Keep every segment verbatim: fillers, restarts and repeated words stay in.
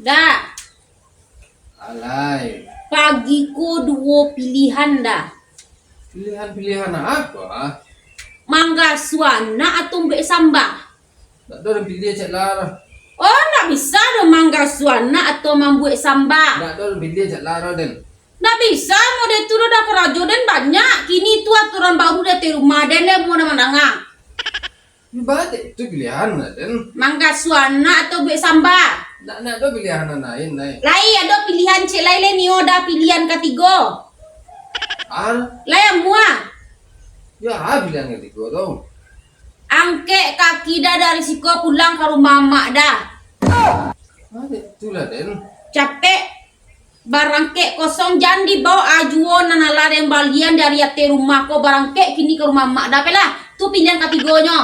Dah. Alai. Pagi ko duo pilihan dah. Pilihan-pilihan apa? Manggasu anak atau mambuek samba? Ndak do den pilih cek lah. Oh, ndak bisa doh manggasu anak atau mambuek samba. Ndak do den pilih cek lah den. Ndak bisa, mode tu doh, dah karajo den banyak. Kini tu aturan baru di ateh rumah den, den mau mandanga. Ibarat tu pilihan lah den. Manggasu anak atau buek samba? Ndak, ndak do pilihan nan lain, lai. Lai ado pilihan cek lai, lai nio dah pilihan katigo. Ah, Lai amua. Ya, ah, pilihan katigo tu. Angkek kaki dah dari siko pulang ka rumah amak dah. Ah, itulah den. Capek. Barangkek kosong jan dibaok ajuo nan alah den balian dari ateh rumah ko, barangkek kini ka rumah amak dah, pelah. Tu pilihan katigonyo.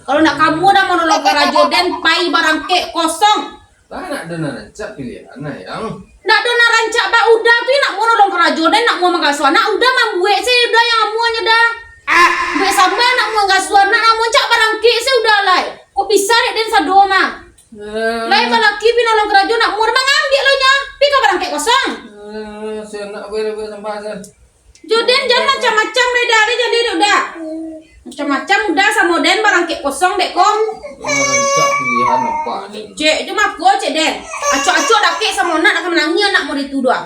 Kalau ndak kamu dah manolong karajo den, pai barangkek kosong. Lah nak do nan rancak pilihan nah yang. Ndak do nan rancak ba udah tu, nak mau nolong karajo den, nak mau manggasu anak, udah mambuek se udah yang amuanyo dah. Buek samba nak mau manggasu anak, nak mau cak barangkek se udah lai. Kok bisa dek den sado mah? Lai balaki pi nolong karajo nak mau mangambiak lo nyo. Pi ka barangkek kosong. Eh, saya nak buek buek samba sen. Jo den jan macam-macam beda deh jadi dek udah. Macam-macam udah samo den barangkek kosong dek ko. Rancak pilihan apa den. Cek jo mako cek den. Acok-acok dakek samo nak nak manangih anak mau ditu doh.